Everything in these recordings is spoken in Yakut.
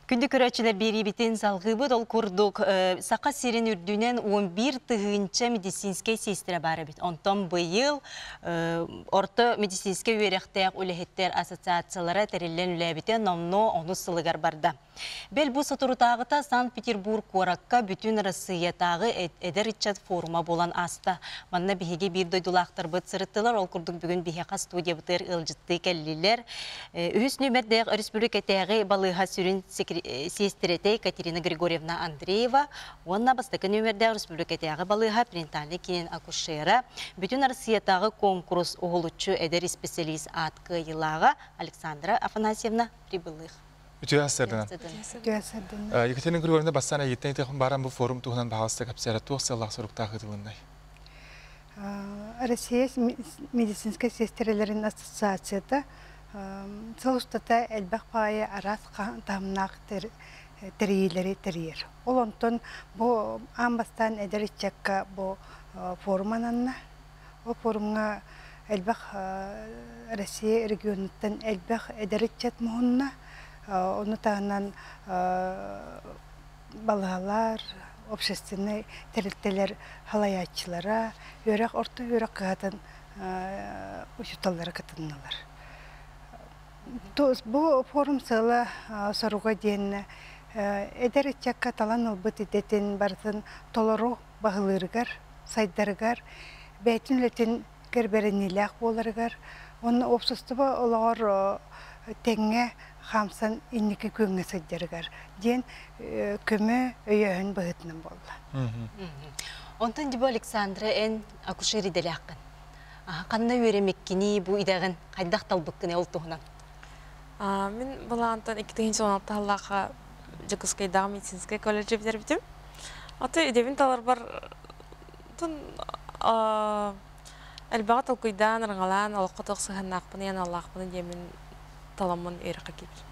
Күндү көрөөччүлэр, биэриибитин салҕыыбыт. Ол курдук, Саха сирин үрдүнэн 11 тыһыынча медицинскэй сиэстэрэ баар эбит. Онтон быйыл орто медицинскэй үөрэхтээх үлэһиттэр ассоциациялара тэриллэн үлээбитэ номнуо онус сылыгар барда. Бэл бу соторутааҕыта Санкт-Петербург куоракка бүтүн Россиятааҕы эдэр ыччат форума буолан ааста. Манна биһиги биир дойдулаахтарбыт сырыттылар. Ол курдук бүгүн биһиэхэ студиябытыгар ыалдьыттыы кэллилэр. Үһүс нүөмэрдээх өрөспүүбүлүкэтээҕи балыыһа сүрүн сиэстэрэтэ Екатерина Григорьевна Андреева уонна бастакы нүөмэрдээх өрөспүүбүлүкэтээҕи балыыһа перинатальнай киинин акушера, Бүтүн Арассыыйатааҕы куонкурус уһулуччу эдэр исписэлиис аат кыайыылааҕа Александра Афанасьевна Прибылых. Үтүө сарсыарданан. Үтүө сарсыарданан. Екатерина Григорьевна, бастаан эйигиттэн итиэхпин бааран бу форум туһунан баһаалыста кэпсээрэ туох сыаллаах соруктаах ыытылыннай? Россия медицинскэй сиэстэрэлэрин ассоциацията сыл устата элбэх баайы араас таһымнаах тэрийиилэри тэрийэр. Ол онтон бу аан бастаан эдэр ыччакка бу форум ананна. Ол форумҥа элбэх Россия регионуттан элбэх эдэр ыччат муһунна. Ону таһынан балыһалар, общественнай тэрилтэлэр салайааччылара, үөрэх орто үөрэх кыһатын учууталлара кытыннылар. Бу форум сыала соруга диэн эдэр ыччакка талан ылбыт идэтин барытын толору баһылыырыгар, сайдарыгар, бэйэтин үлэтин бэриниилээх буоларыгар уонна уопсастыба олоҕор тэҥҥэ хаамсан инники күөҥҥэ сылдьарыгар диэн көмө өйөөһүн быһыытынан буолла. Онтон дьэ бу Александра, эн акушер идэлээххин. Ханна үөрэммиккиний, бу идэҕин хайдах талбыккыный ол туһунан? Мин былаантан 2016 сыллаахха Дьокуускайдааҕы медицинскэй колледжы бүтэрбитим. Аты идэбин таларбар элбэҕи толкуйдаан, ырыҥалаан, олоххо туох сыһыаннаахпын, аналлаахпын диэммин таламмын үөрэххэ киирбитим.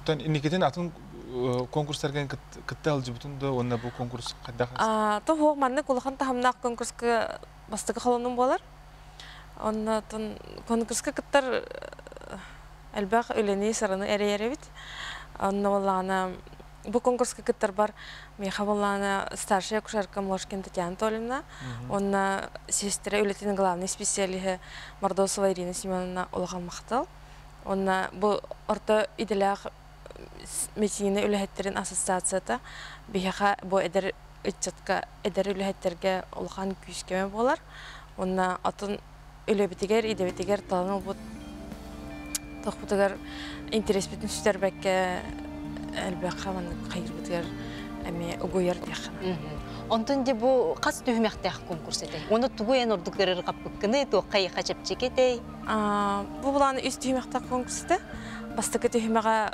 Оттон инникитин атын конкурстарга кытта сылдьыбытын да уонна бу конкурс хайдах? Тоһуох маннык улахан таһымнаах конкурска бастакы холонум буолар. Онно конкурска кыттар элбэх үлэни, сыраны эрэйэр эбит. Онно буоллаҕына бу конкурска кыттарбар миэхэ буоллаҕына старшая акушерка Мошкин Татьяна Анатольевна уонна сестра үлэтин главный специалиһы Мордосова Ирина Семеновна улахан махтал. Уонна бу орто идэлээх медицина үлэһиттэрин ассоциацията биһиэхэ бу эдэр ыччатка, эдэр үлэһиттэргэ улахан күүс-көмө буолар. Уонна атын үлэбитигэр, идэбитигэр талан ылбыт тохпутугар интэриэспитин сүтэрбэккэ элбэххэ маннык хайыырбытыгар эмиэ угуйар диэххэ. Онтон дьэ бу хас түһүмэхтээх конкурс этэй? Уонна тугу эн ордук ырырҕаппыккыный, туохха эйиэхэ чэпчэки этэй? Бу былааны үс түһүмэхтээх конкурс этэ. Бастакы түһүмэҕэ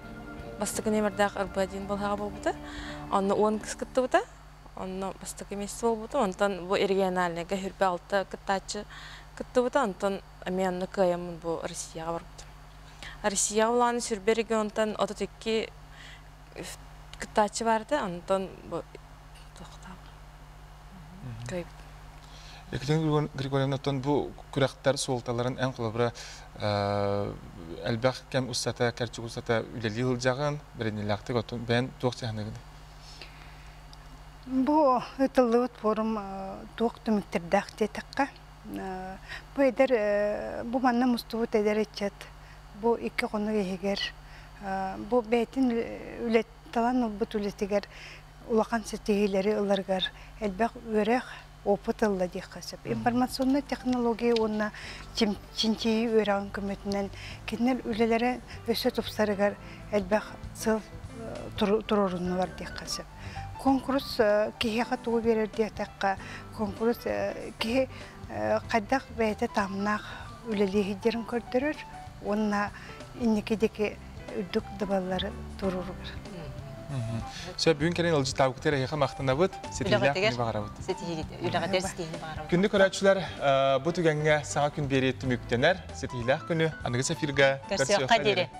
бастакы нүөмэрдээх РБ диэн балаһаҕа буолбута. Онно 10 кыс кыттыбыта. Онно бастакы миэстэ буолбута. Онтон бу региональныйга 26 кыттааччы кыттыбыта. Онтон эмиэ онно кыайаммын бу Россияҕа барбытым. Россияҕа былааны сүрбэ регионтан 32 кыттааччы баар этэ. Онтон бу туохтаах кыайбытым. Екатерина Григорьевна, оттон бу күрэхтэр суолталарын эн холобура элбэх кэм устата, кэрчик устата үлэлии сылдьаҕын, бэриниилээхтик оттон бэйэн туох дьаһаныгыный? Бу ыытыллыбыт форум туох түмүктэрдээх диэтэххэ, бу эдэр бу манна мустубут эдэр ыччат бу икки хонук иһигэр бу бэйэтин үлэ талан ылбыт үлэтигэр улахан ситиһиилэри ыларыгар элбэх үөрэх, опыт ылла диэххэ сөп. Информационнай технология уонна чинчийии үөрэҕин көмөтүнэн кинилэр үлэлэрэ өссө тупсарыгар элбэх сыл туруоруннулар диэххэ сөп. Конкурс киһиэхэ тугу биэрэр диэтэххэ, конкурс киһи хайдах бэйэтэ таһымнаах үлэлии сылдьарын көрдөрөр уонна инники диэки үрдүк дабаллары туруоругар. Сөп, бүгүн кэлин ылдьытаабыкытыгар эһиэхэ махтанабыт, ситиһиилээх күнү баҕарабыт. Үлэҕитигэр ситиһиини баҕарабыт. Күндү көрөөччүлэр, бу түгэҥҥэ саҥа күн биэрии түмүктэнэр. Ситиһиилээх күнү аныгы эфиргэ көрсүөххэ диэри.